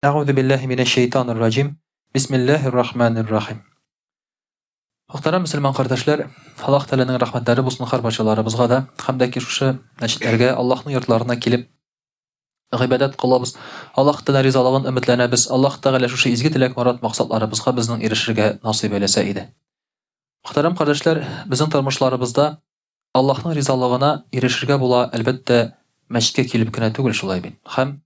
Әгъүзу биллаһи минәш шәйтанир раҗим. Бисмиллаһир рахманир рахим. Мөхтәрәм мөселман кардәшләр, Аллаһ Тәгаләнең рәхмәтләре булсын һәрбарчаларыбызга да, һәм дә ки шушы мәчетләргә, Аллаһның йортларына килеп гыйбадәт кылабыз. Аллаһ Тәгалә ризалыгын өметләнәбез. Аллаһ Тәгалә шушы изге теләк, морад, максатларыбызга безнең ирешергә насыйп әйләсә иде. Мөхтәрәм кардәшләр, безнең тормышларыбызда Аллаһның ризалыгына ирешергә була, әлбәттә, мәчеткә килеп кенә түгел шулай бит. Һәм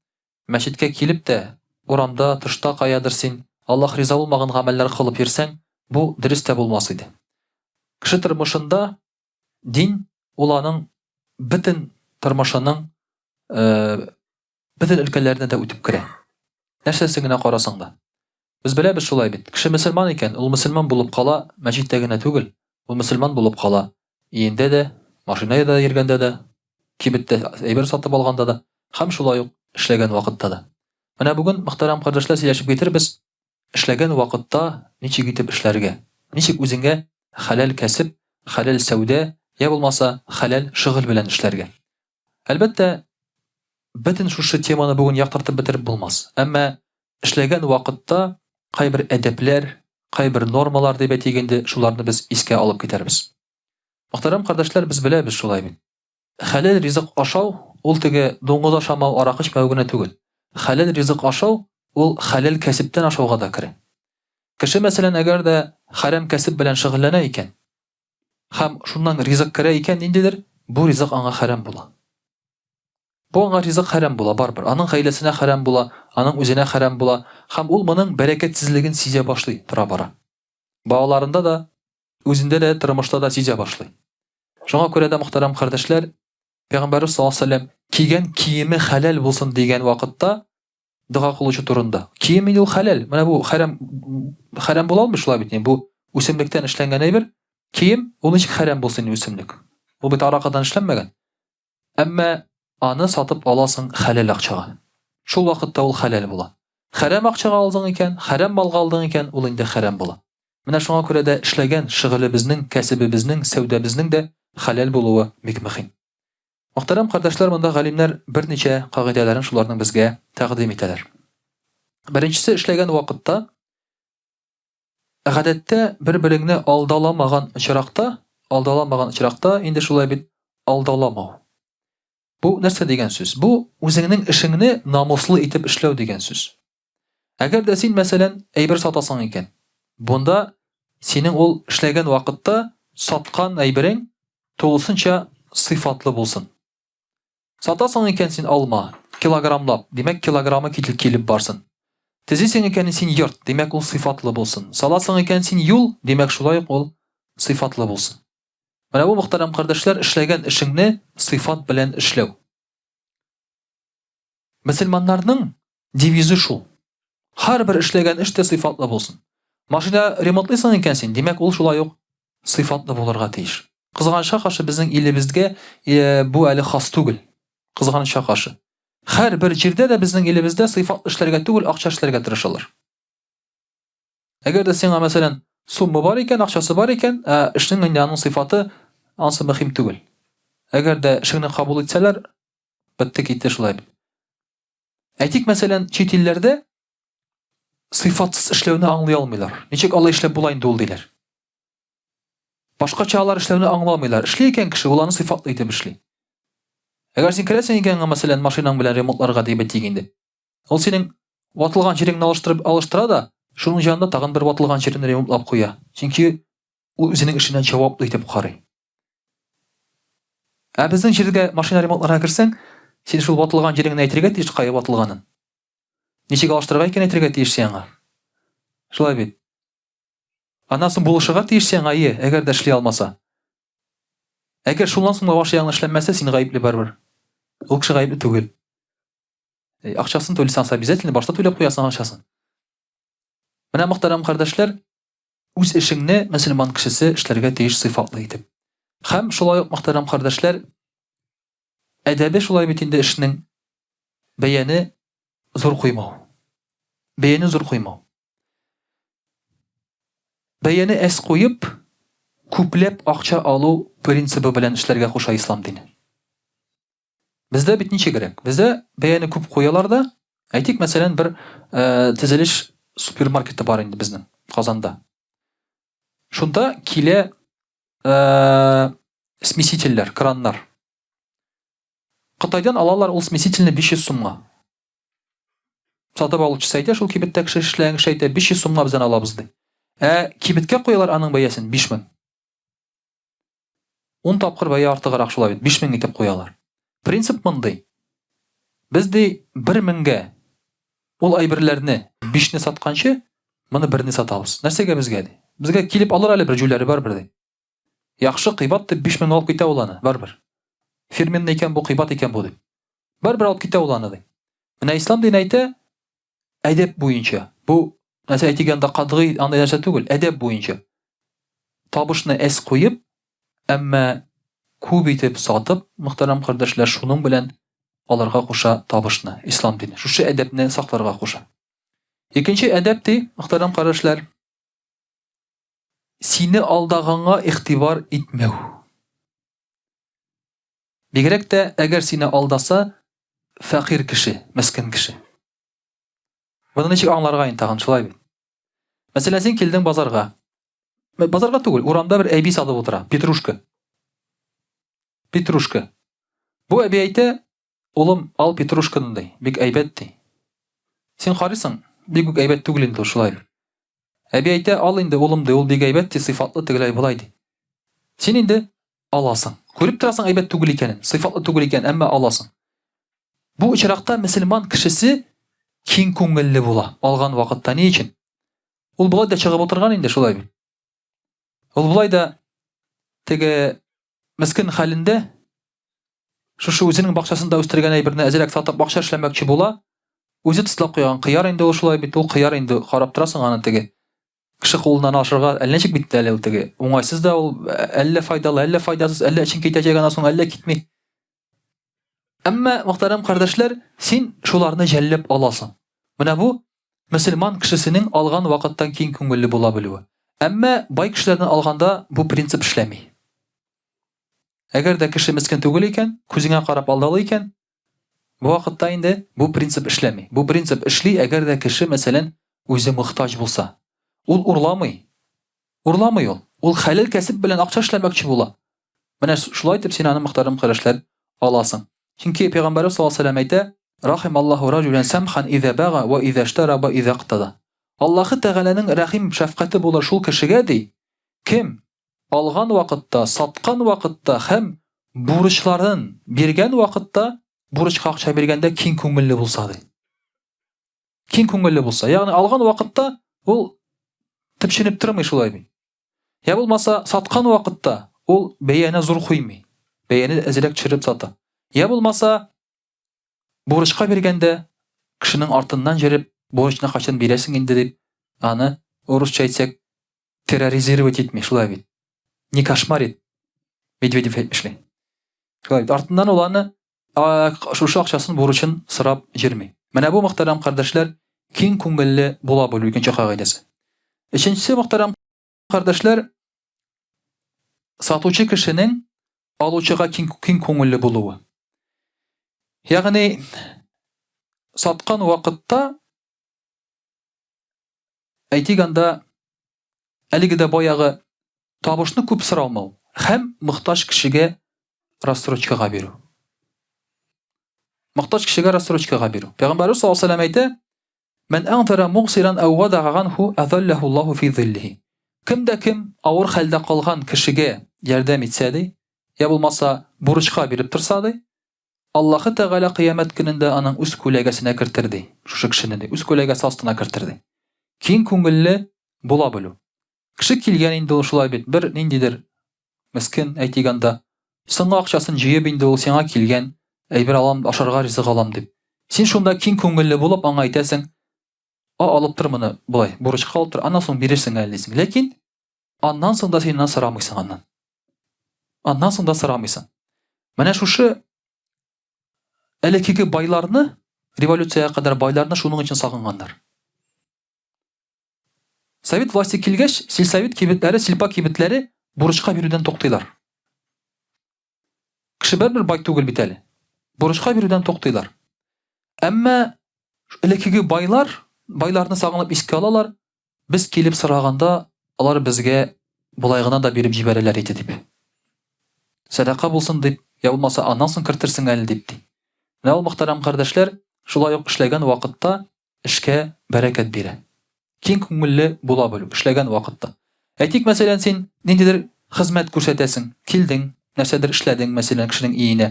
Мәчеткә килеп тә, урамда, тышта каядыр син, Аллаһ риза булмаган гамәлләр кылып йөрсәң, бу дөрес тә булмас иде. Кеше тормышында дин ул аның бөтен тормышының бөтен өлкәләренә дә үтеп керә. Нәрсәсен генә карасаң да. Без беләбез шулай бит. Кеше мөселман икән, ул мөселман булып кала, мәчеттә генә түгел, ул мөселман булып кала. Өендә дә, машинада йөргәндә дә, кибеттә әйбер сатып алганда да һәм шулай ук эшләгән вакытта да. Менә бүген, мөхтәрәм кардәшләр, сөйләшеп китербез, эшләгән вакытта ничек итеп эшләргә, ничек үзеңә хәләл кәсеп, хәләл сәүдә, я булмаса хәләл шөгыль белән эшләргә. Әлбәттә, бөтен шушы теманы бүген яктыртып бетереп булмас. Әмма эшләгән вакытта кайбер әдәпләр, кайбер нормалар дип әйтик инде, шуларны без искә алып китәрбез. Мөхтәрәм кардәшләр, без беләбез шулай бит. Хәләл ризык ашау ул теге дуңгыз ашамау, аракы эчмәү генә түгел. Хәләл ризык ашау ул хәләл кәсептән ашауга да керә. Кеше, мәсәлән, әгәр дә хәрам кәсеп белән шөгыльләнә икән, һәм шуннан ризык керә икән ниндидер, бу ризык аңа хәрам була. Бу аңа ризык хәрам була барыбер. Аның гаиләсенә хәрам була, аның үзенә хәрам була һәм ул моның бәрәкәтсезлеген сизә башлый тора-бара. Балаларында да, үзендә дә, тормышта да сизә башлый. Шуңа күрә дә, мөхтәрәм кардәшләр, Пәйгамбәрбез саллаллаһу алейһи ва сәлләм кигән киеме хәләл булсын дигән вакытта дога кылучы турында. Кием инде ул хәләл. Менә бу хәрам хәрам була алмый шулай бит. Бу үсемлектән эшләнгән әйбер. Кием ул ничек хәрам булсын инде үсемлек? Ул бит аракыдан эшләнмәгән. Әмма аны сатып аласың хәләл акчага. Шул вакытта ул хәләл була. Хәрам акчага алдың икән, хәрам малга алдың икән, ул инде хәрам була. Менә шуңа күрә дә эшләгән шөгылебезнең, кәсебебезнең, сәүдәбезнең дә хәләл булуы бик мөһим. Мөхтәрәм кардәшләр, монда галимнәр берничә кагыйдәләрен шуларның безгә тәкъдим итәләр. Беренчесе, эшләгән вакытта гадәттә бер-береңне алдаламаган очракта, алдаламаган очракта, инде шулай бит, алдаламау. Бу нәрсә дигән сүз? Бу үзеңнең эшеңне намуслы итеп эшләү дигән сүз. Әгәр дә син, мәсәлән, әйбер сатасың икән, бунда синең ул эшләгән вакытта саткан әйберең тулысынча сыйфатлы булсын. Сатасың икән син алма, килограммлап, димәк, килограммы килеп барсын. Төзисең икән син йорт, димәк, ул сыйфатлы булсын. Саласың икән син юл, димәк, шулай ук ул сыйфатлы булсын. Менә бу, мөхтәрәм кардәшләр, эшләгән эшеңне сыйфат белән эшләү. Мөселманнарның девизы шул. Һәрбер эшләгән эш тә сыйфатлы булсын. Машина ремонтлыйсың икән син, димәк, ул шулай ук сыйфатлы булырга тиеш. Кызганычка каршы, безнең илебезгә э, бу әле хас түгел. Кызганычка каршы. Һәрбер җирдә дә безнең илебездә сыйфатлы эшләргә түгел, акча эшләргә тырышалар. Әгәр дә сиңа, мәсәлән, сумма бар икән, акчасы бар икән, ә эшнең инде аның сыйфаты ансы мөһим түгел. Әгәр дә эшеңне кабул итсәләр, Бетте китте шулай бит. Әйтик, мәсәлән, чит илләрдә сыйфатсыз эшләүне аңлый алмыйлар. Ничек алай эшләп була инде ул диләр. Башкача алар эшләүне аңламыйлар. Эшли икән кеше, ул аны сыйфатлы итеп эшли. Әгәр син керәсең икән, мәсәлән, машинаң белән ремонтларга дип әйтик инде. Ул синең ватылган җиреңне алыштырып алыштыра да, шуның янында тагын бер ватылган җирен ремонтлап куя. Чөнки ул үзенең эшенә җаваплы итеп карый. Ә безнең җиргә машина ремонтларга керсәң, син шул ватылган җиреңне әйтергә тиеш, кая ватылганын. Ничек алыштырырга икән әйтергә тиеш син аңа. Шулай бит. Аннан соң булышырга тиеш син аңа, ие, әгәр дә эшли алмаса. Әгәр шуннан соң да машинаң эшләнмәсә, син гаепле барыбер. Ул кеше гаепле түгел. Акчасын түлисең, обязательно башта түләп куясың акчасын. Менә мөхтәрәм кардәшләр, Үз эшеңне мөселман кешесе эшләргә тиеш сыйфатлы итеп. Һәм шулай ук, мөхтәрәм кардәшләр, әдәбе шулай бит инде эшнең бәяне зур куймау. Бәяне зур куймау. Бәяне әз куеп, күпләп акча алу принцибы белән эшләргә куша ислам дине. Бездә бит ничегрәк? Бездә бәяне күп куялар да, Әйтик, мәсәлән, бер э, төзелеш супермаркеты бар инде безнең Казанда. Шунда килә э, смесительләр, краннар. Кытайдан алалар ул смесительне 500 сумга. Сатып алучысы әйтә, шул кибеттә кеше эшләгән кеше әйтә, 500 сумга бездән алабыз ди. Ә кибеткә куялар аның бәясен 5000. Ун тапкыр бәя артыграк шулай бит, 5000 итеп куялар. Принцип мондый. Без ди 1000гә ул әйберләрне 5-не сатканчы, моны 1-не сатабыз. Нәрсәгә безгә ди? Безгә килеп алыр әле бер җүләре барбер ди. Яхшы, кыйбат дип 5000 алып китә ул аны, барбер. Фирменный икән бу, кыйбат икән бу дип. Барбер алып китә ул аны ди. Менә ислам дине әйтә, әдәп буенча. Бу нәрсә әйтик анда катгый андый нәрсә түгел, әдәп буенча. Табышны әз куеп, әмма күп итеп сатып, мөхтәрәм кардәшләр, шуның белән аларга куша табышны, ислам дине. Шушы әдәпне сакларга куша. Икенче әдәп ди, мөхтәрәм кардәшләр, сине алдаганга игътибар итмәү. Бигрәк тә, әгәр сине алдаса, фәкыйрь кеше, мескен кеше. Моны ничек аңларга инде тагын, шулай бит? Мәсәлән, син килдең базарга. Базарга түгел, урамда бер әби сатып утыра, петрушка. Петрушка. Бу әби әйтә, улым, ал петрушканы ди, бик әйбәт ди. Син карыйсың, бик үк әйбәт түгел инде ул шулай. Әби әйтә, ал инде, улым ди, ул бик әйбәт ди, сыйфатлы тегеләй болай ди. Син инде аласың. Күреп торасың әйбәт түгел икәнен, сыйфатлы түгел икәнен, әмма аласың. Бу очракта мөселман кешесе киң күңелле була алган вакытта. Ни өчен? Ул болай да чыгып утырган инде шулай бит. Ул болай да теге мескен хәлендә шушы үзенең бакчасында үстергән әйберне әзрәк сатып акча эшләмәкче була. Үзе тозлап куйган кыяр инде ул шулай бит, ул кыяр инде карап торасың аны теге Кеше кулыннан ашырга әллә ничек бит әле ул теге. Уңайсыз да ул, әллә файдалы, әллә файдасыз, әллә эчең китәчәк аннан соң, әллә китми. Әмма, мөхтәрәм кардәшләр, син шуларны җәлләп аласың. Менә бу мөселман кешесенең алган вакыттан киң күңелле була белүе. Әмма бай кешеләрдән алганда бу принцип эшләми. Әгәр дә кеше мескен түгел икән, күзеңә карап алдалый икән, Бу вакытта инде бу принцип эшләми. Бу принцип эшли, әгәр дә кеше, мәсәлән, үзе мохтаҗ булса. Ул урламый. Урламый ул. Ул хәләл кәсеп белән акча эшләмәкче була. Менә шулай итеп син аны мөхтәрәм кардәшләр аласың. Чөнки Пәйгамбәрбез саллаллаһу алейһи ва сәлләм әйтә, Рахим Аллаһу раҗулән сәмхан иза бага ва иза иштара ва иза иктада. Аллаһы Тәгаләнең рәхим шәфкате булыр шул кешегә ди, кем алган вакытта, саткан вакытта һәм бурычларын биргән вакытта, бурычка акча биргәндә киң күңелле булса ди. Киң күңелле булса, ягъни алган вакытта ул төпченеп тормый шулай бит. Я булмаса, саткан вакытта ул бәяне зур куймый. Бәяне әзрәк төшереп сата. Я булмаса, бурычка биргәндә кешенең артыннан җөреп, бурычны кайчан бирәсең инде дип, аны урысча әйтсәк, терроризировать итми, шулай бит. Не кошмарит. Медведев әйтмешли. Шулай бит. Артыннан ул аны шушы акчасын бурычын сорап йөрми. Менә бу мөхтәрәм кардәшләр киң күңелле була белү икенче кагыйдәсе. Өченчесе мөхтәрәм кардәшләр сатучы кешенең алучыга киң, киң күңелле булуы. Ягъни саткан вакытта Әйтик анда, әлеге дә баягы табышны күп сорамау һәм мохтаҗ кешегә рассрочкага бирү. Мохтаҗ кешегә рассрочкага бирү. Пәйгамбәрбез саллаллаһу алейһи ва сәлләм әйтә, Ман анзара мугсиран ау вадага ганху азаллаху Аллаһу фи зиллихи. Кем дә кем авыр хәлдә калган кешегә ярдәм итсә ди, я булмаса бурычка биреп торса ди, Аллаһы Тәгалә Кыямәт көнендә аның үз күләгәсенә кертер, ди. Шушы кешене, ди, үз күләгәсе астына кертер, ди. Киң күңелле була белү. Кеше килгән инде ул шулай бит, бер ниндидер мескен, әйтик анда, соңгы акчасын җыеп инде ул сиңа килгән, әйбер алам, ашарга ризык алам дип. Син шунда киң күңелле булып аңа әйтәсең, а алып тор моны болай, бурычка алып тор, аннан соң бирерсең әле дисең. Ләкин Аннан соң да син аннан сорамыйсың аннан. Аннан соң да сорамыйсың. Менә шушы элеккеге байларны, революциягә кадәр байларны шуның өчен сагынганнар. Совет власти килгәч, сельсовет кибетләре, сельпа кибетләре бурычка бирүдән туктыйлар. Кеше бер-бер бай түгел бит әле. Бурычка бирүдән туктыйлар. Әмма Элеккеге байлар, байларны сагынып искә алалар, без килеп сораганда, алар безгә болай гына да биреп җибәрәләр иде дип. Сәдака булсын дип, я булмаса аннан соң кертерсең әле дип ди. Менә ул мөхтәрәм кардәшләр, шулай ук эшләгән вакытта эшкә бәрәкәт бирә. Киң күңелле була белү, эшләгән вакытта. Әйтик, мәсәлән, син ниндидер хезмәт күрсәтәсең, килдең, нәрсәдер эшләдең, мәсәлән, кешенең өенә.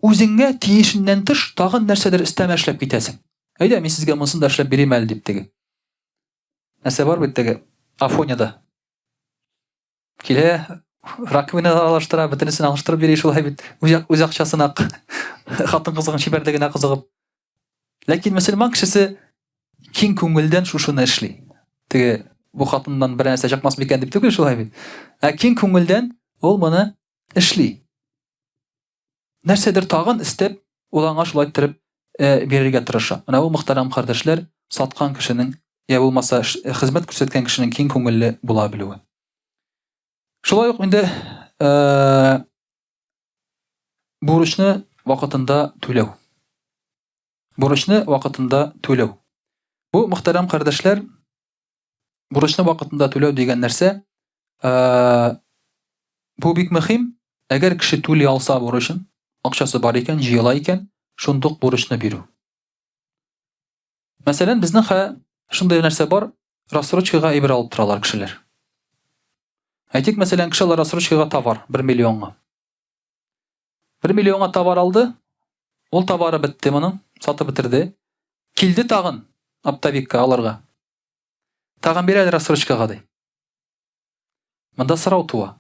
Үзеңә тиешеннән тыш тагын нәрсәдер өстәмә эшләп китәсең. Әйдә, мин сезгә монысын да эшләп бирим әле, дип теге. Нәрсә бар бит теге Афоняда. Килә, раковина алыштыра, бөтенесен алыштырып бирә шулай бит. Үз, үз акчасына хатын-кызның чибәрлегенә кызыгып. Ләкин мөселман кешесе киң күңелдән шушыны эшли. Теге бу хатыннан бер нәрсә чыкмас микән дип түгел шулай бит. Ә киң күңелдән ул моны эшли. Нәрсәдер тагын өстәп, ул аңа шулай иттереп э, бирергә тырыша. Менә бу мөхтәрәм кардәшләр, саткан кешенең я булмаса э, хезмәт күрсәткән кешенең киң күңелле була белүе. Шулай ук инде э, бурычны вакытында түләү. Бурычны вакытында түләү. Бу мөхтәрәм кардәшләр, бурычны вакытында түләү дигән нәрсә, э, бу бик мөһим. Әгәр кеше түли алса бурычын, акчасы бар икән, җыела икән, шундук бурычны бирү. Мәсәлән, безнең хә шундый нәрсә бар, рассрочкага әйбер алып торалар кешеләр. Әйтик, мәсәлән, кеше ала рассрочкага товар 1 миллионга. 1 миллионга товар алды, ул товары бетте моның, сатып бетерде. Килде тагын оптовикка алырга. Тагын бир әле рассрочкага ди. Монда сорау туа.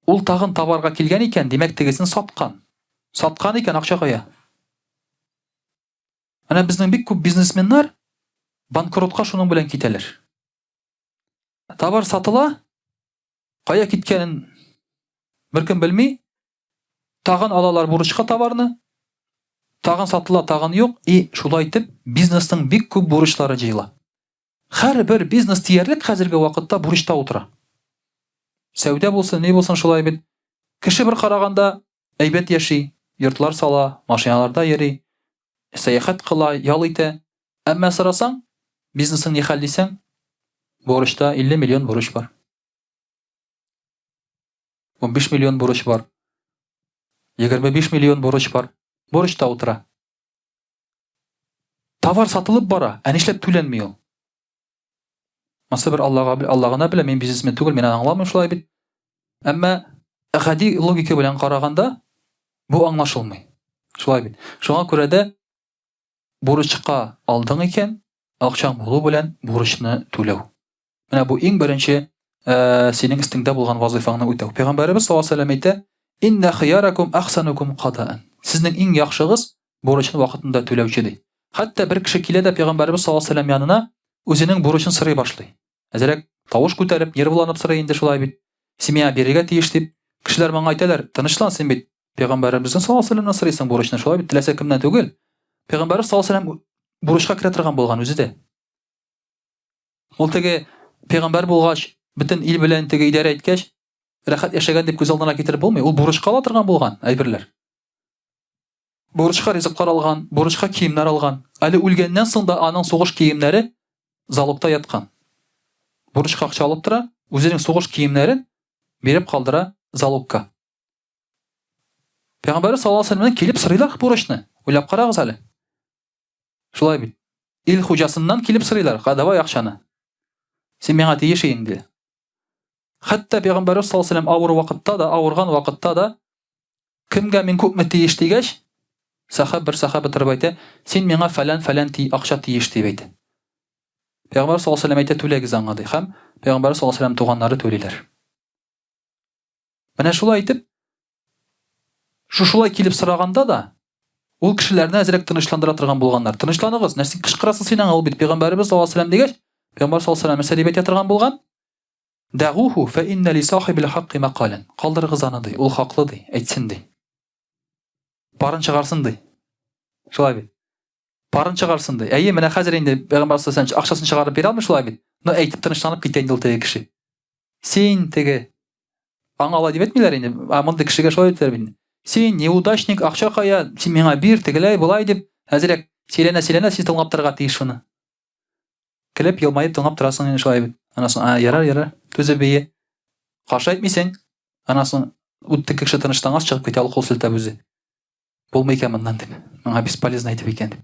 Ул тагын товарга килгән икән, димәк, тегесен саткан. Саткан икән, акча кая? Менә безнең бик күп бизнесменнар банкротка шуның белән китәләр. Товар сатыла, кая киткәнен беркем белми. Тагын алалар бурычка товарны, тагын сатыла, тагын юк, и шулай итеп бизнесның бик күп бурычлары җыела. Һәрбер бизнес диярлек хәзерге вакытта бурычта утыра. Сәүдә булсын, ни булсын шулай бит. Кеше бер караганда әйбәт яши, йортлар сала, машиналарда йөри, сәяхәт кыла, ял итә. Әмма сорасаң, бизнесың ни хәл дисәң, бурычта 50 миллион бурыч бар. 15 миллион бурыч бар. 25 миллион бурыч бар. Бурычта утыра. Товар сатылып бара, ә нишләп түләнми ул? Монысы бер Аллага, Алла гына белә, мин бизнесмен түгел, мин аны аңламыйм шулай бит. Әмма гади логика белән караганда бу аңлашылмый. Шулай бит. Шуңа күрә дә бурычка алдың икән, акчаң булу белән бурычны түләү. Менә бу иң беренче э, синең өстеңдә булган вазыйфаңны үтәү. Пәйгамбәребез саллаллаһу алейһи вәсәлләм әйтә: "Инна хияракум ахсанукум кадаан." Сезнең иң яхшыгыз бурычын вакытында түләүче ди. Хәтта бер кеше килә дә пәйгамбәребез саллаллаһу алейһи вәсәлләм янына үзенең бурычын сорый башлый. Әзрәк тавыш күтәреп, нервланып сорый инде шулай бит. Син миңа бирергә тиеш дип, кешеләр моңа әйтәләр, тынычлан, син бит пәйгамбәребездән саллаллаһу алейһи вәсәлләмнән сорыйсың бурычны, шулай бит, теләсә кемнән түгел. Пәйгамбәребез саллаллаһу алейһи вәсәлләм бурычка керә торган булган үзе дә. Ул теге пәйгамбәр булгач, бөтен ил белән теге идарә иткәч, рәхәт яшәгән дип күз алдына китереп булмый. Ул бурычка ала торган булган әйберләр. Бурычка ризыклар алган, бурычка киемнәр алган. Әле үлгәннән соң да аның сугыш киемнәре залогта яткан. Бурычка акча алып тора, үзенең сугыш киемнәрен биреп калдыра залогка. Пәйгамбәр саллаллаһу алейһи вәсәлләмнән килеп сорыйлар бурычны. Уйлап карагыз әле. Шулай бит. Ил хуҗасыннан килеп сорыйлар, "Ка, давай акчаны. Син миңа тиеш инде." Хәтта пәйгамбәрбез саллаллаһу алейһи авыр вакытта да, авырган вакытта да кемгә мин күпме тиеш дигәч, сәхаб бер сәхаба торып әйтә, "Син миңа фәлән-фәлән ти акча тиеш" дип әйтә. Пәйгамбәр саллаллаһу алейһи әйтә, "Түләгез аңа" ди. Һәм пәйгамбәр саллаллаһу алейһи туганнары түлиләр. Менә шулай итеп, шушылай килеп сораганда да, ул кешеләрне әзрәк тынычландыра торган булганнар. Тынычланыгыз, нәрсә кычкырасың син аңа, ул бит пәйгамбәребез саллаллаһу алейһи вәсәлләм дигәч, пәйгамбәр саллаллаһу алейһи вәсәлләм нәрсә дип әйтә торган булган? Дагуху фа инна ли сахибил хакки макалан. Калдырыгыз аны ди, ул хаклы ди, әйтсен ди. Парын чыгарсын ди. Шулай бит. Парын чыгарсын ди. Әйе, менә хәзер инде пәйгамбәр саллаллаһу алейһи вәсәлләм акчасын чыгарып бирә алмый шулай бит. Но әйтеп тынычланып китә инде ул теге кеше. Син теге аңа алай дип әйтмиләр инде. Ә мондый кешегә шулай әйтәләр бит. Син неудачник, акча кая, син миңа бир, тегеләй, болай дип, әзрәк. Сөйләнә, сөйләнә, син тыңлап торырга тиеш шуны. Көлеп, елмаеп тыңлап торасың инде шулай бит. Аннан соң, а, ярар, ярар, түзеп бие. Каршы әйтмисең. Аннан соң үтте кеше тынычлангач чыгып китә ул кул селтәп үзе. Булмый икән моннан дип. Моңа бесполезно әйтеп икән дип.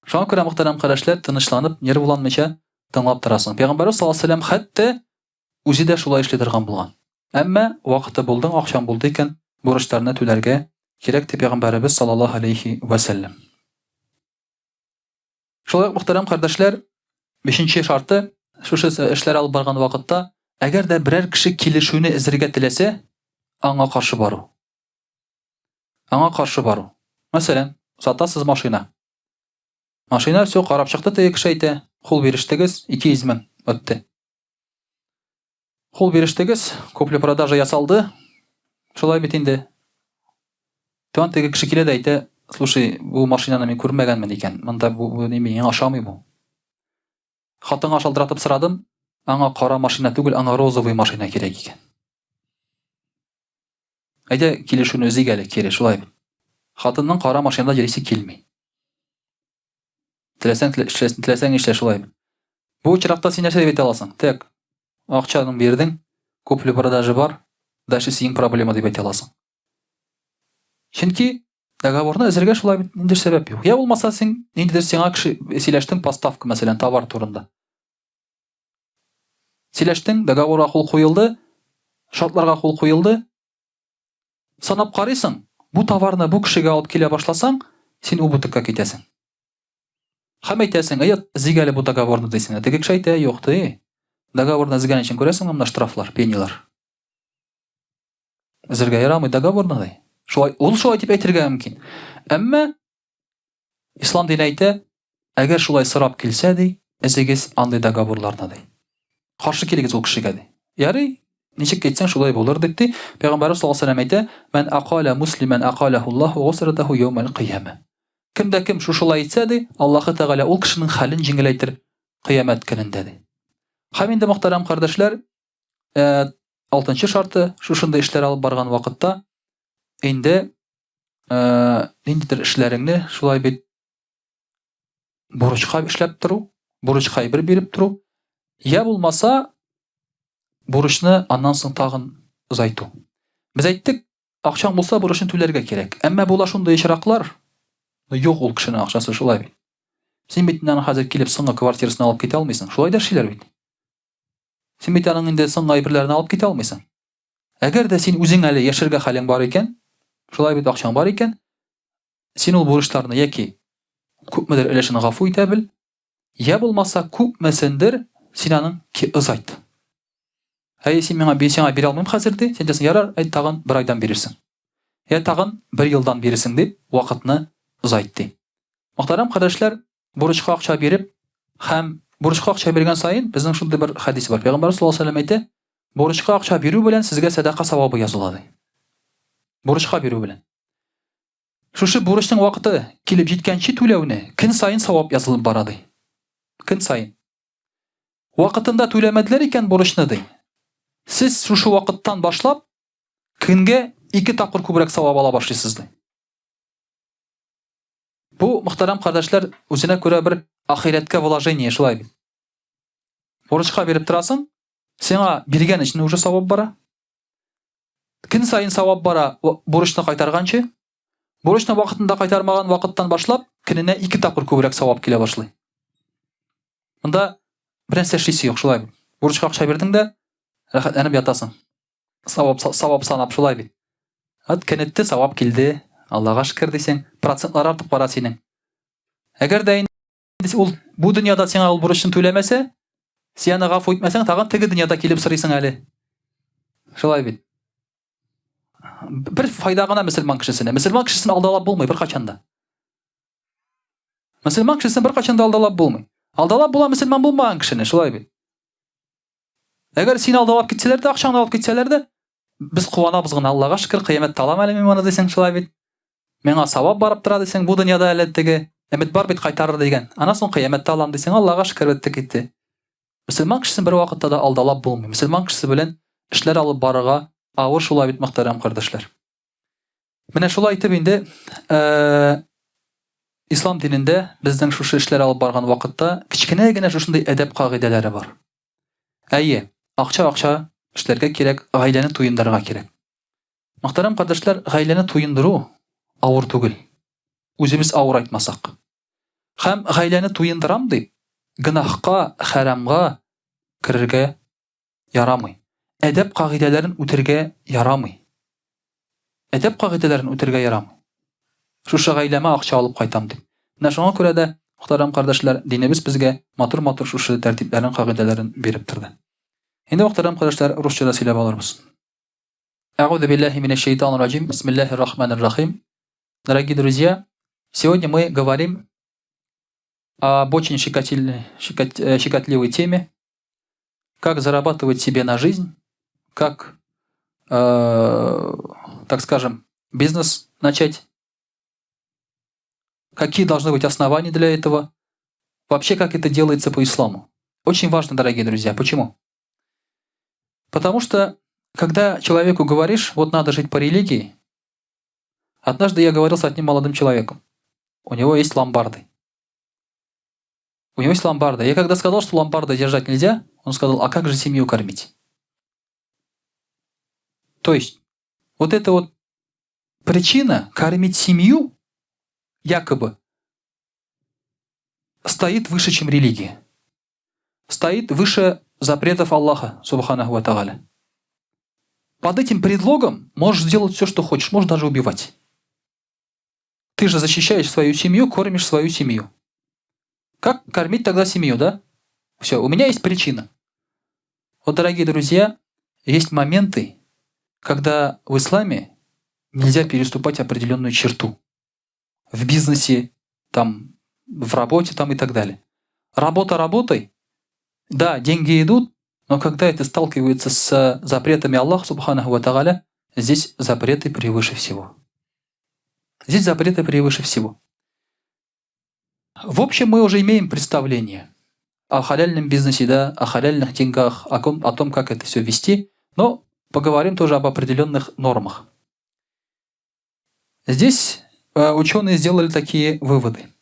Шуңа күрә, мөхтәрәм кардәшләр, тынычланып, нервланмыйча тыңлап торасың. Пәйгамбәрбез саллаллаһу алейһи ва сәлләм хәтта үзе дә шулай эшли торган булган. Әмма вакыты булды, акчаң булды икән, бурычларны түләргә кирәк, ди Пәйгамбәребез саллаллаһу алейһи ва сәлләм. Шулай ук, мөхтәрәм кардәшләр, бишенче шарты, шушы эшләр алып барган вакытта, әгәр дә берәр кеше килешүне эзергә теләсә, аңа каршы бару. Аңа каршы бару. Мәсәлән, сатасыз машина. Машина все карап чыкты, теге кеше әйтә, кул бирештегез, 200 мең үтте. Кул бирештегез, купля-продажа ясалды. Шулай бит инде. Туан теге кеше килә дә әйтә, слушай, бу машинаны мин күрмәгәнмен икән. Монда бу, бу ни миңа ошамый бу. Хатынга шалтыратып сорадым, аңа кара машина түгел, аңа розовый машина кирәк икән. Әйдә, килешүне өзик әле, кире, шулай бит. Хатынның кара машинада йөрисе килми. Теләсәң, теләсәң эшлә шулай бит. Бу очракта син нәрсә дип әйтә аласың? Так, акчаны бирдең, купли-продажа бар, дальше синең проблема дип әйтә аласың. Чөнки договорны әзергә шулай бит ниндидер сәбәп юк. Я булмаса син ниндидер сиңа кеше сөйләштең поставка, мәсәлән, товар турында. Сөйләштең, договорга кул куелды, шартларга кул куелды. Санап карыйсың, бу товарны бу кешегә алып килә башласаң, син убытокка китәсең. Һәм әйтәсең, әй, өзик әле бу договорны дисең. Теге кеше әйтә, юк, ди. Договорны өзгән өчен күрәсеңме монда штрафлар, пенилар. Өзергә ярамый договорны ди. Шулай, ул шулай дип әйтергә мөмкин. Әмма Ислам дине әйтә, әгәр шулай сорап килсә, ди, өзегез андый договорларны, ди. Каршы килегез ул кешегә, ди. Ярый, ничек әйтсәң, шулай булыр, дип ди. Пәйгамбәрбез саллаллаһу алейһи ва сәлләм әйтә, Мән акаля муслимән акаләһуллаһу гусратаху яумәл кыямә. Кем дә кем шушылай әйтсә, ди, Аллаһы Тәгалә ул кешенең хәлен җиңеләйтер кыямәт көнендә, ди. Һәм инде, мөхтәрәм кардәшләр, э, алтынчы шарты, шушындый эшләр алып барган вакытта, инде э, ниндидер эшләреңне шулай бит бурычка эшләп тору, бурычка әйбер биреп тору, я булмаса бурычны аннан соң тагын озайту. Без әйттек, акчаң булса бурычны түләргә кирәк. Әмма була шундый очраклар, юк ул кешенең акчасы шулай бит. Син бит аның хәзер килеп соңгы квартирасын алып китә алмыйсың. Шулай да эшлиләр бит. Син бит аның инде соңгы әйберләрен алып китә алмыйсың. Әгәр дә син үзең әле яшәргә хәлең бар икән, шулай бит акчаң бар икән, син ул бурычларны яки күпмедер өлешен гафу итә бел, я булмаса күпмесендер син аның озайт. Әй, син миңа би сиңа бирә алмыйм хәзер ди, син әйтәсең, ярар, әй, тагын бер айдан бирерсең. Я тагын бер елдан бирерсең дип, вакытны озайт ди. Мөхтәрәм кардәшләр, бурычка акча биреп һәм бурычка акча биргән саен безнең шундый бер хәдис бар. Пәйгамбәр саллаллаһу алейһи ва сәлләм әйтә, бурычка акча бирү белән сезгә сәдака савабы языла ди. Бурычка бирү белән. Шушы бурычның вакыты килеп җиткәнче түләүне көн саен савап язылып бара ди. Көн саен. Вакытында түләмәделәр икән бурычны ди. Сез шушы вакыттан башлап көнгә ике тапкыр күбрәк савап ала башлыйсыз ди. Бу, мөхтәрәм кардәшләр, үзенә күрә бер ахирәткә вложение, шулай бит. Бурычка биреп торасың, сиңа биргән өчен уже савап бара. Көн саен савап бара бурычны кайтарганчы. Бурычны вакытында кайтармаган вакыттан башлап, көненә ике тапкыр күбрәк савап килә башлый. Монда бер нәрсә эшлисе юк, шулай бит. Бурычка акча бирдең дә, рәхәтләнеп ятасың. Савап, савап санап шулай бит. Ат кенетте, савап килде. Аллага шөкер дисең, процентлар артып бара синең. Әгәр дә инде ул бу дөньяда сиңа ул бурычын түләмәсә, син аны гафу итмәсәң, тагын теге дөньяда килеп сорыйсың әле. Шулай бит. Бер файда гына мөселман кешесенә. Мөселман кешесен алдалап булмый беркайчан да. Мөселман кешесен беркайчан да алдалап булмый. Алдалап була мөселман булмаган кешене, шулай бит. Әгәр сине алдалап китсәләр дә, акчаңны алып китсәләр дә, без куанабыз гына, Аллага шөкер, кыямәттә алам әле мин моны дисең, шулай бит. Миңа савап барып тора дисең, бу дөньяда әле теге өмет бар бит кайтарыр дигән. Аннан соң кыямәттә алам дисең, Аллага шөкер, бетте китте. Мөселман кешесен бер вакытта да алдалап булмый. Мөселман кешесе белән эшләр алып барырга авыр шулай бит, мөхтәрәм кардәшләр. Менә шулай итеп инде, э, Ислам динендә безнең шушы эшләр алып барган вакытта кечкенә генә шушындый әдәп кагыйдәләре бар. Әйе, акча акча эшләргә кирәк, гаиләне туендырырга кирәк. Мөхтәрәм кардәшләр, гаиләне туендыру авыр түгел. Үзебез авыр айтмасак. Һәм гаиләне туендырам дип, гөнаһка, хәрамга керергә ярамый. Әдәп кагыйдәләрен үтергә ярамый. Әдәп кагыйдәләрен үтергә ярамый. Шушы гаиләмә акча алып кайтам дип. Менә шуңа күрә дә, мөхтәрәм кардәшләр, динебез безгә матур-матур шушы тәртипләрен, кагыйдәләрен биреп торды. Инде, мөхтәрәм кардәшләр, русча да сөйләп алырбыз. Әгъузу биллаһи минәш шәйтанир раҗим. Бисмиллаһир рахманир рахим. Дорогие друзья, сегодня мы говорим об очень щекотливой теме, как зарабатывать себе на жизнь, как, так скажем, бизнес начать, какие должны быть основания для этого, вообще как это делается по исламу. Очень важно, дорогие друзья. Почему? Потому что, когда человеку говоришь, вот надо жить по религии, однажды я говорил с одним молодым человеком, у него есть ломбарды. У него есть ломбарды. Я когда сказал, что ломбарды держать нельзя, он сказал, а как же семью кормить? То есть, вот эта вот причина кормить семью, якобы, стоит выше, чем религия. Стоит выше запретов Аллаха, субханаху ва тааля. Под этим предлогом можешь сделать все, что хочешь, можешь даже убивать. Ты же защищаешь свою семью, кормишь свою семью. Как кормить тогда семью, да? Все, у меня есть причина. Вот, дорогие друзья, есть моменты, когда в исламе нельзя переступать определенную черту. В бизнесе, в работе и так далее. Работа работой, да, деньги идут, но когда это сталкивается с запретами Аллаха, субханаху ва тааля, здесь запреты превыше всего. Здесь запреты превыше всего. В общем, мы уже имеем представление о халяльном бизнесе, да, о халяльных деньгах, о том, как это все вести, но поговорим тоже об определенных нормах. Здесь ученые сделали такие выводы.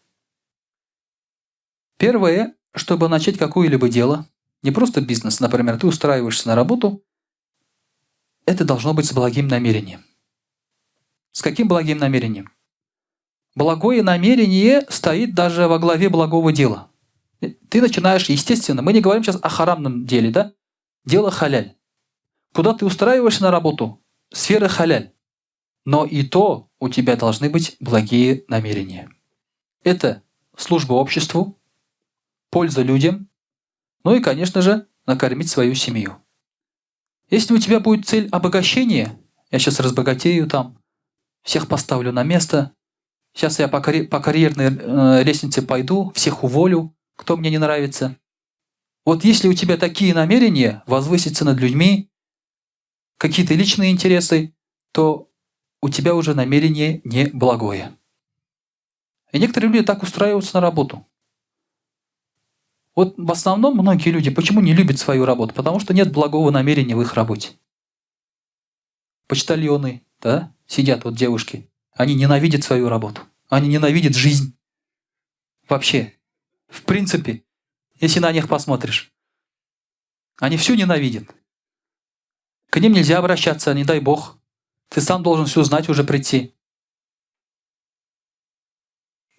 Первое, чтобы начать какое-либо дело, не просто бизнес, например, ты устраиваешься на работу, это должно быть с благим намерением. С каким благим намерением? Благое намерение стоит даже во главе благого дела. Ты начинаешь, естественно, мы не говорим сейчас о харамном деле, да? Дело халяль. Куда ты устраиваешься на работу? Сфера халяль. Но и то у тебя должны быть благие намерения. Это служба обществу, польза людям, и, конечно же, накормить свою семью. Если у тебя будет цель обогащения, я щас разбогатею там, всех поставлю на место, щас я по карьерной лестнице пойду, всех уволю, кто мне не нравится. Вот если у тебя такие намерения возвыситься над людьми, какие-то личные интересы, то у тебя уже намерение не благое. И некоторые люди так устраиваются на работу. Вот в основном многие люди почему не любят свою работу? Потому что нет благого намерения в их работе. Почтальоны, да, сидят вот девушки, они ненавидят свою работу, они ненавидят жизнь. Вообще, в принципе, если на них посмотришь, они всю ненавидят. К ним нельзя обращаться, не дай бог. Ты сам должен все знать, уже прийти.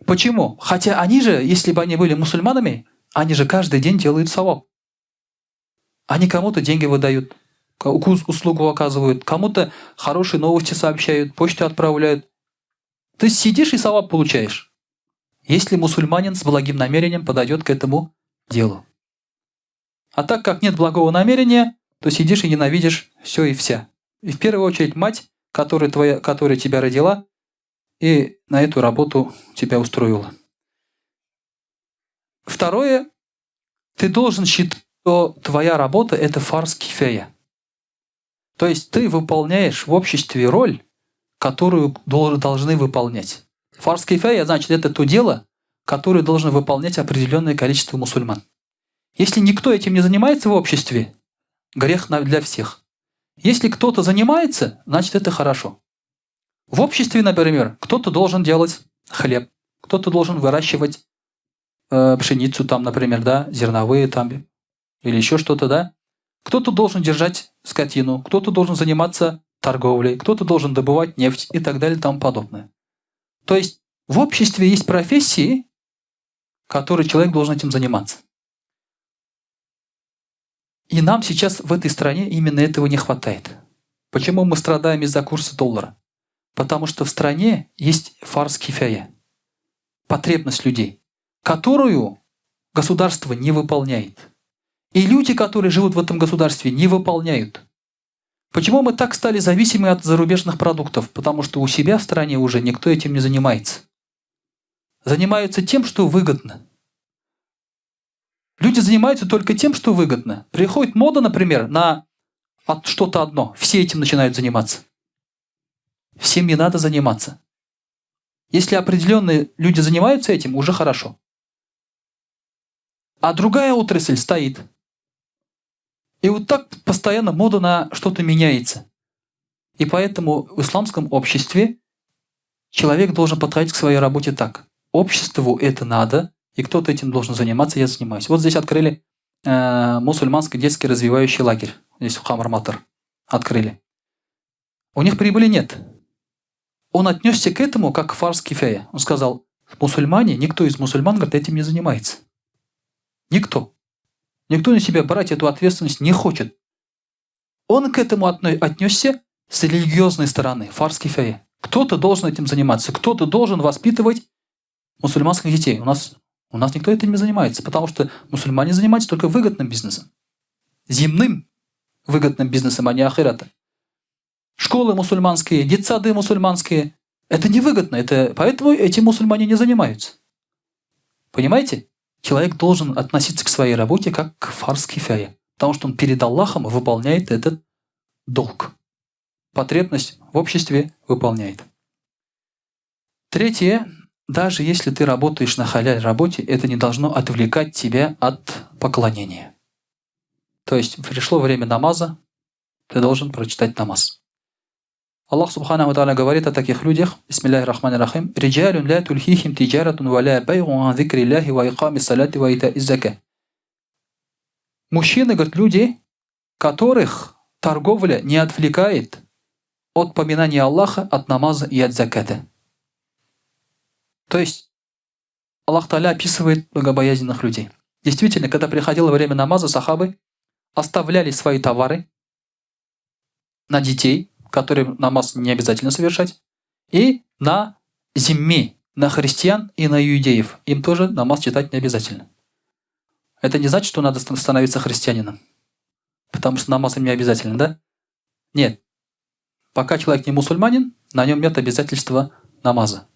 Почему? Хотя они же, если бы они были мусульманами, они же каждый день делают саваб. Они кому-то деньги выдают, услугу оказывают, кому-то хорошие новости сообщают, почту отправляют. Ты сидишь и саваб получаешь, если мусульманин с благим намерением подойдет к этому делу. А так как нет благого намерения, то сидишь и ненавидишь все и вся. И в первую очередь мать, которая тебя родила, и на эту работу тебя устроила. Второе, ты должен считать, что твоя работа — это фарз кифая. То есть ты выполняешь в обществе роль, которую должны выполнять. Фарз кифая, значит, это то дело, которое должно выполнять определенное количество мусульман. Если никто этим не занимается в обществе, грех для всех. Если кто-то занимается, значит, это хорошо. В обществе, например, кто-то должен делать хлеб, Кто-то должен выращивать пшеницу там, например, да, зерновые там, или еще что-то, да. Кто-то должен держать скотину, кто-то должен заниматься торговлей, кто-то должен добывать нефть и так далее и тому подобное. То есть в обществе есть профессии, которые человек должен этим заниматься. И нам сейчас в этой стране именно этого не хватает. Почему мы страдаем из-за курса доллара? Потому что в стране есть фарз кифая, потребность людей, которую государство не выполняет. И люди, которые живут в этом государстве, не выполняют. Почему мы так стали зависимы от зарубежных продуктов? Потому что у себя в стране уже никто этим не занимается. Занимаются тем, что выгодно. Люди занимаются только тем, что выгодно. Приходит мода, например, на что-то одно. Все этим начинают заниматься. Всем не надо заниматься. Если определенные люди занимаются этим, уже хорошо. А другая отрасль стоит. И вот так постоянно мода на что-то меняется. И поэтому в исламском обществе человек должен подходить к своей работе так. Обществу это надо, и кто-то этим должен заниматься, я занимаюсь. Вот здесь открыли мусульманский детский развивающий лагерь. Здесь в Хамар-Матер открыли. У них прибыли нет. Он отнесся к этому как к фарз кифая. Он сказал, мусульмане, никто из мусульман, говорит, этим не занимается. Никто. Никто на себя брать эту ответственность не хочет. Он к этому отнесся с религиозной стороны, фарз кифая. Кто-то должен этим заниматься, кто-то должен воспитывать мусульманских детей. У нас никто этим не занимается, потому что мусульмане занимаются только выгодным бизнесом. Земным выгодным бизнесом, а не ахирата. Школы мусульманские, детсады мусульманские. Это невыгодно, поэтому эти мусульмане не занимаются. Понимаете? Человек должен относиться к своей работе как к фарз кифая, потому что он перед Аллахом выполняет этот долг. Потребность в обществе выполняет. Третье. Даже если ты работаешь на халяль работе, это не должно отвлекать тебя от поклонения. То есть пришло время намаза, ты должен прочитать намаз. Аллах субханаху ва тааля говорит о таких людях, бисмиллахи рахмани рахим, «Риджалюн ля тульхихим тиджаратун ва ля байгун ан зикриллахи ва иками саляти ва итаиз зака». Мужчины, говорят, люди, которых торговля не отвлекает от поминания Аллаха, от намаза и от заката. То есть Аллах Тааля описывает богобоязненных людей. Действительно, когда приходило время намаза, сахабы оставляли свои товары на детей, которым намаз не обязательно совершать, и на зимми, на христиан и на иудеев. Им тоже намаз читать не обязательно. Это не значит, что надо становиться христианином, потому что намаз им не обязательно, да? Нет. Пока человек не мусульманин, на нем нет обязательства намаза.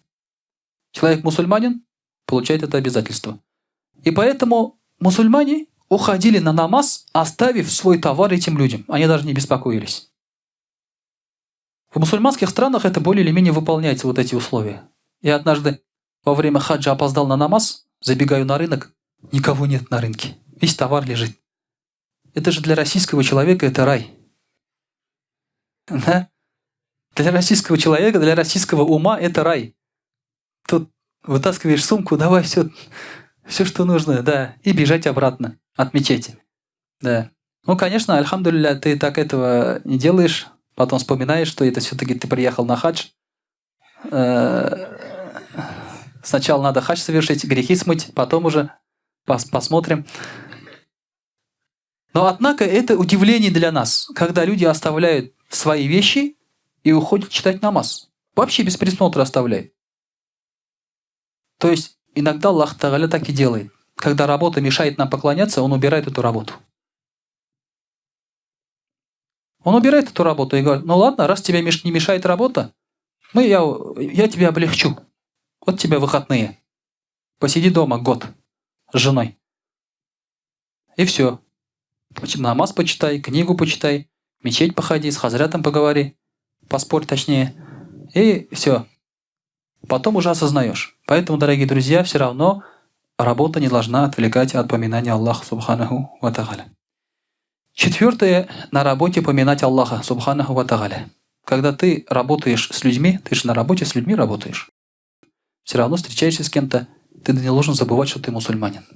Человек мусульманин получает это обязательство. И поэтому мусульмане уходили на намаз, оставив свой товар этим людям. Они даже не беспокоились. В мусульманских странах это более или менее выполняется, вот эти условия. Я однажды во время хаджа опоздал на намаз, забегаю на рынок, никого нет на рынке. Весь товар лежит. Это же для российского человека это рай. Да? Для российского человека, для российского ума это рай. Тут вытаскиваешь сумку, давай все, что нужно, да, и бежать обратно от мечети. Да. Ну, конечно, альхамдулилля, ты так этого не делаешь, потом вспоминаешь, что это все-таки ты приехал на хадж. Сначала надо хадж совершить, грехи смыть, потом уже посмотрим. Но, однако, это удивление для нас, когда люди оставляют свои вещи и уходят читать намаз. Вообще без присмотра оставляют. То есть иногда Аллах Тааля так и делает. Когда работа мешает нам поклоняться, он убирает эту работу. Он убирает эту работу и говорит, ну ладно, раз тебе не мешает работа, я тебя облегчу. Вот тебе выходные. Посиди дома год с женой. И все. Намаз почитай, книгу почитай, мечеть походи, с хазрятом поговори, поспорь точнее. И все. Потом уже осознаешь. Поэтому, дорогие друзья, все равно работа не должна отвлекать от поминания Аллаха субханаху ва тааля. Четвертое, на работе поминать Аллаха субханаху ва тааля. Когда ты работаешь с людьми, ты же на работе с людьми работаешь. Все равно встречаешься с кем-то, ты не должен забывать, что ты мусульманин.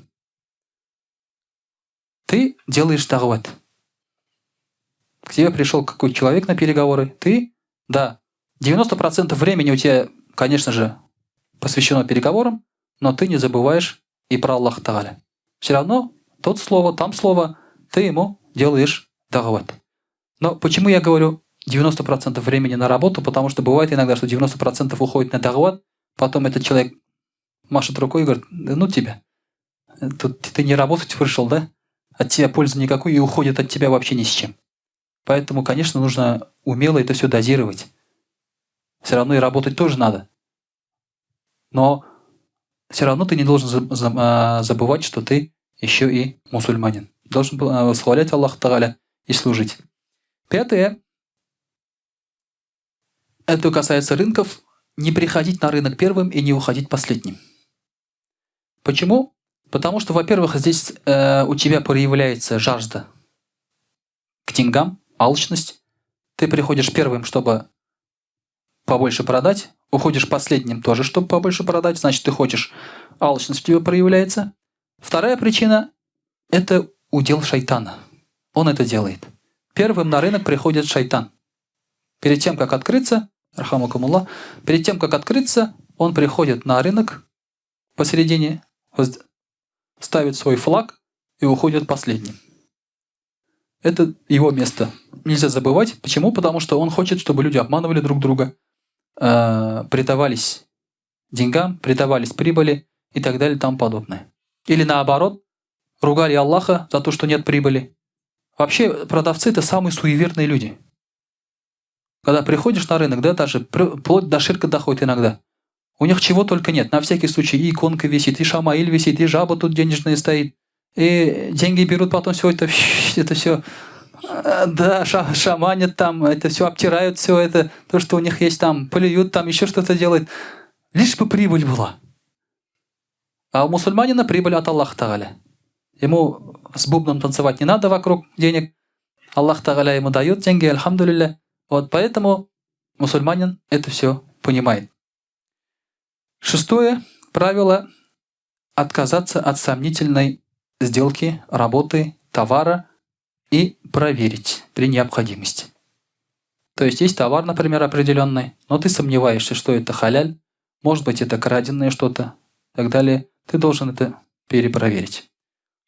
Ты делаешь дагват. К тебе пришел какой-то человек на переговоры, ты, да, 90% времени у тебя, конечно же, посвящено переговорам, но ты не забываешь и про Аллаха Тагаля. Все равно тот слово, там слово, ты ему делаешь дагват. Но почему я говорю 90% времени на работу? Потому что бывает иногда, что 90% уходит на дагват, потом этот человек машет рукой и говорит, да ну тебя, тут ты не работать пришел, да? От тебя пользы никакой и уходит от тебя вообще ни с чем. Поэтому, конечно, нужно умело это все дозировать. Все равно и работать тоже надо. Но все равно ты не должен забывать, что ты еще и мусульманин. Должен восхвалять Аллаха Тагаля и служить. Пятое. Это касается рынков. Не приходить на рынок первым и не уходить последним. Почему? Потому что, во-первых, здесь у тебя проявляется жажда к деньгам, алчность. Ты приходишь первым, чтобы побольше продать, уходишь последним тоже, чтобы побольше продать, значит, ты хочешь, алчность у тебя проявляется. Вторая причина – это удел шайтана. Он это делает. Первым на рынок приходит шайтан. Перед тем, как открыться, рахамакумулlah, перед тем, как открыться, он приходит на рынок посередине, ставит свой флаг и уходит последним. Это его место. Нельзя забывать. Почему? Потому что он хочет, чтобы люди обманывали друг друга, предавались деньгам, предавались прибыли и так далее и тому подобное. Или наоборот, ругали Аллаха за то, что нет прибыли. Вообще продавцы – это самые суеверные люди. Когда приходишь на рынок, да, даже вплоть до ширка доходит иногда. У них чего только нет. На всякий случай и иконка висит, и шамаиль висит, и жаба тут денежная стоит. И деньги берут, потом все это все, да, шаманят там, это все обтирают, все это, то, что у них есть там, плюют там, еще что-то делают. Лишь бы прибыль была. А у мусульманина прибыль от Аллаха Тагаля. Ему с бубном танцевать не надо вокруг денег. Аллах Тагаля ему дает деньги, альхамдулилля. Вот поэтому мусульманин это все понимает. Шестое правило – отказаться от сомнительной сделки, работы, товара и проверить при необходимости. То есть есть товар, например, определенный, но ты сомневаешься, что это халяль, может быть, это краденое что-то и так далее. Ты должен это перепроверить.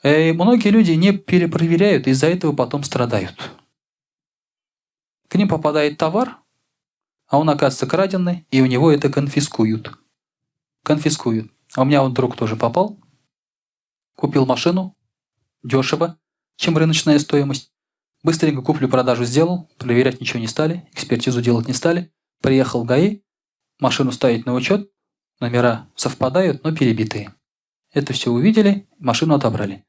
И многие люди не перепроверяют, из-за этого потом страдают. К ним попадает товар, а он оказывается краденый, и у него это конфискуют. Конфискуют. А у меня вот друг тоже попал, купил машину дешево, чем рыночная стоимость. Быстренько куплю-продажу сделал, проверять ничего не стали, экспертизу делать не стали. Приехал в ГАИ, машину ставить на учет, номера совпадают, но перебитые. Это все увидели, машину отобрали.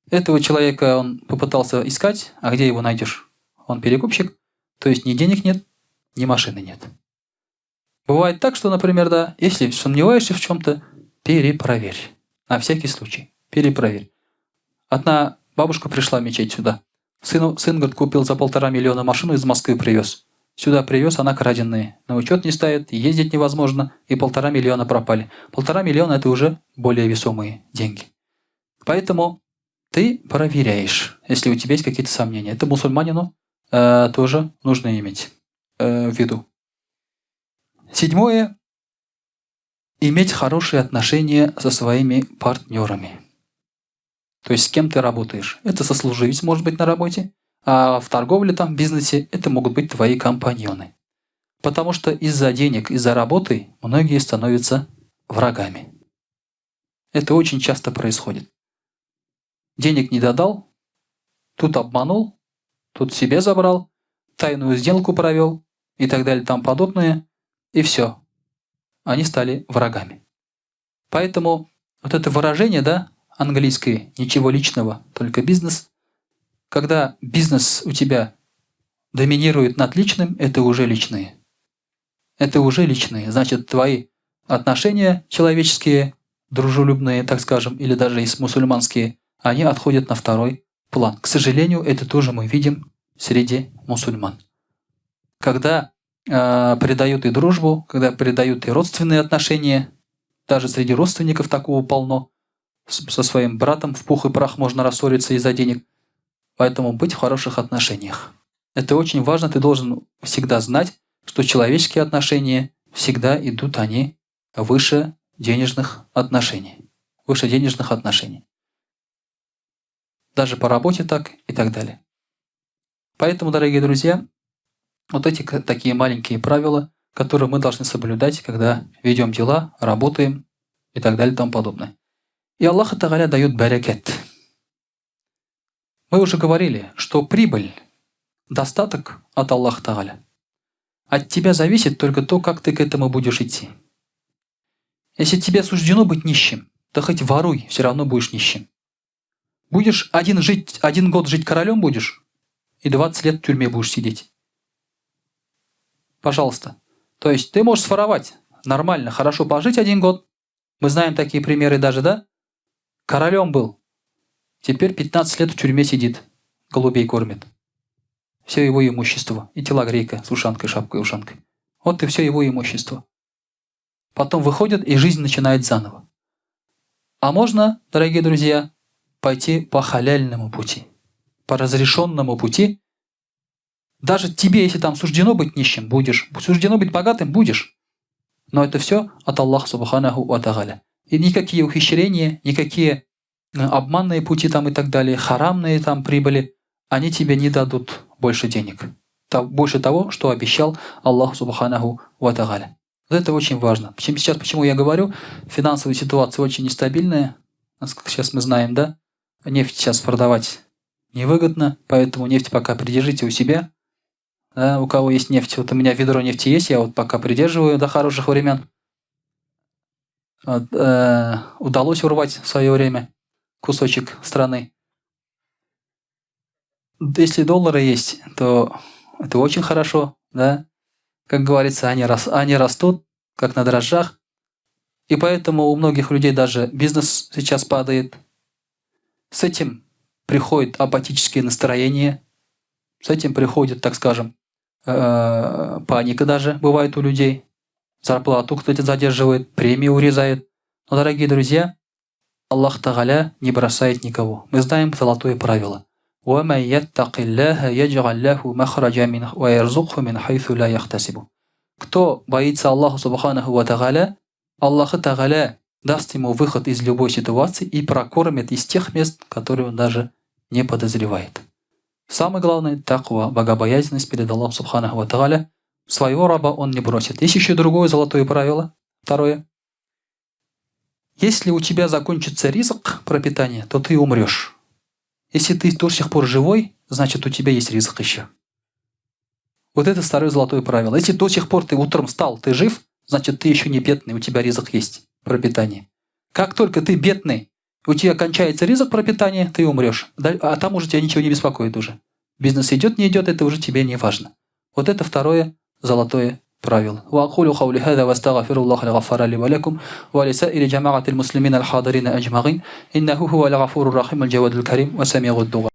Этого человека он попытался искать, а где его найдешь? Он перекупщик, то есть ни денег нет, ни машины нет. Бывает так, что, например, да, если сомневаешься в чем-то, перепроверь. На всякий случай, перепроверь. Одна бабушка пришла в мечеть сюда. Сын, говорит, купил за 1,5 миллиона машину, из Москвы привез. Сюда привез, она краденая. На учет не ставит, ездить невозможно, и 1,5 миллиона пропали. 1,5 миллиона – это уже более весомые деньги. Поэтому ты проверяешь, если у тебя есть какие-то сомнения. Это мусульманину тоже нужно иметь в виду. Седьмое. Иметь хорошие отношения со своими партнерами. То есть с кем ты работаешь. Это сослуживец может быть на работе, а в торговле, там, в бизнесе это могут быть твои компаньоны. Потому что из-за денег, из-за работы многие становятся врагами. Это очень часто происходит. Денег не додал, тут обманул, тут себе забрал, тайную сделку провел и так далее, там подобное, и все. Они стали врагами. Поэтому вот это выражение, да, английское «ничего личного, только бизнес», когда бизнес у тебя доминирует над личным, это уже личные. Это уже личные. Значит, твои отношения человеческие, дружелюбные, так скажем, или даже и мусульманские, они отходят на второй план. К сожалению, это тоже мы видим среди мусульман. Когда предают и дружбу, когда предают и родственные отношения, Даже среди родственников такого полно. Со своим братом в пух и прах можно рассориться из-за денег. Поэтому быть в хороших отношениях. Это очень важно. Ты должен всегда знать, что человеческие отношения всегда идут они выше денежных отношений. Выше денежных отношений. Даже по работе так и так далее. Поэтому, дорогие друзья, вот эти такие маленькие правила, которые мы должны соблюдать, когда ведем дела, работаем и так далее и тому подобное. И Аллах Тагаля дает баракет. Мы уже говорили, что прибыль, достаток от Аллаха Тагаля. От тебя зависит только то, как ты к этому будешь идти. Если тебе суждено быть нищим, то хоть воруй, все равно будешь нищим. Будешь один, жить, один год жить королем будешь, и 20 лет в тюрьме будешь сидеть. Пожалуйста. То есть ты можешь своровать нормально, хорошо пожить один год. Мы знаем такие примеры даже, да? Королем был. Теперь 15 лет в тюрьме сидит, голубей кормит. Все его имущество. И телогрейка с ушанкой, шапкой, ушанкой. Вот и все его имущество. Потом выходит, и жизнь начинает заново. А можно, дорогие друзья, пойти по халяльному пути, по разрешенному пути. Даже тебе, если там суждено быть нищим, будешь. Суждено быть богатым, будешь. Но это все от Аллаха Субханаху Ва Тагаля. И никакие ухищрения, никакие обманные пути там и так далее, харамные там прибыли, они тебе не дадут больше денег. Больше того, что обещал Аллах Субханаху Ва Тагаля. Вот это очень важно. Сейчас, почему я говорю, финансовая ситуация очень нестабильная. Насколько сейчас мы знаем, да? Нефть сейчас продавать невыгодно, поэтому нефть пока придержите у себя. Да, у кого есть нефть, вот у меня ведро нефти есть, я вот пока придерживаю до хороших времен. Вот, удалось урвать в свое время кусочек страны. Если доллары есть, то это очень хорошо, да? Как говорится, они растут, как на дрожжах. И поэтому у многих людей даже бизнес сейчас падает. С этим приходит апатические настроения, с этим приходит, так скажем, паника даже бывает у людей. Зарплату кто-то задерживает, премии урезает. Но, дорогие друзья, Аллах Тагаля не бросает никого. Мы знаем золотое правило. وَمَنْ يَتَّقِ اللَّهَ يَجْعَلْ لَهُ مَخْرَجًا وَيَرْزُقْهُ مِنْ حَيْثُ لَا يَحْتَسِبُ. Кто боится Аллаха Субханаху ва Тагаля, Аллах Тагаля даст ему выход из любой ситуации и прокормит из тех мест, которые он даже не подозревает. Самое главное – таква, богобоязненность перед Аллахом Субханаху ва Тагаля. Своего раба он не бросит. Есть еще другое золотое правило, второе. Если у тебя закончится ризык пропитания, то ты умрешь. Если ты до сих пор живой, значит у тебя есть ризык еще. Вот это второе золотое правило. Если до сих пор ты утром встал, ты жив, значит ты еще не бедный, у тебя ризык есть, пропитание. Как только ты бедный, у тебя кончается ризык пропитания, ты умрешь. А там уже тебя ничего не беспокоит уже. Бизнес идет, не идет, это уже тебе не важно. Вот это второе золотое правило. وأقول قولي هذا واستغفر الله الغفار لي ولكم ولسائر جماعة المسلمين الحاضرين أجمعين إنه هو الغفور الرحيم الجواد الكريم وسميع الدعاء.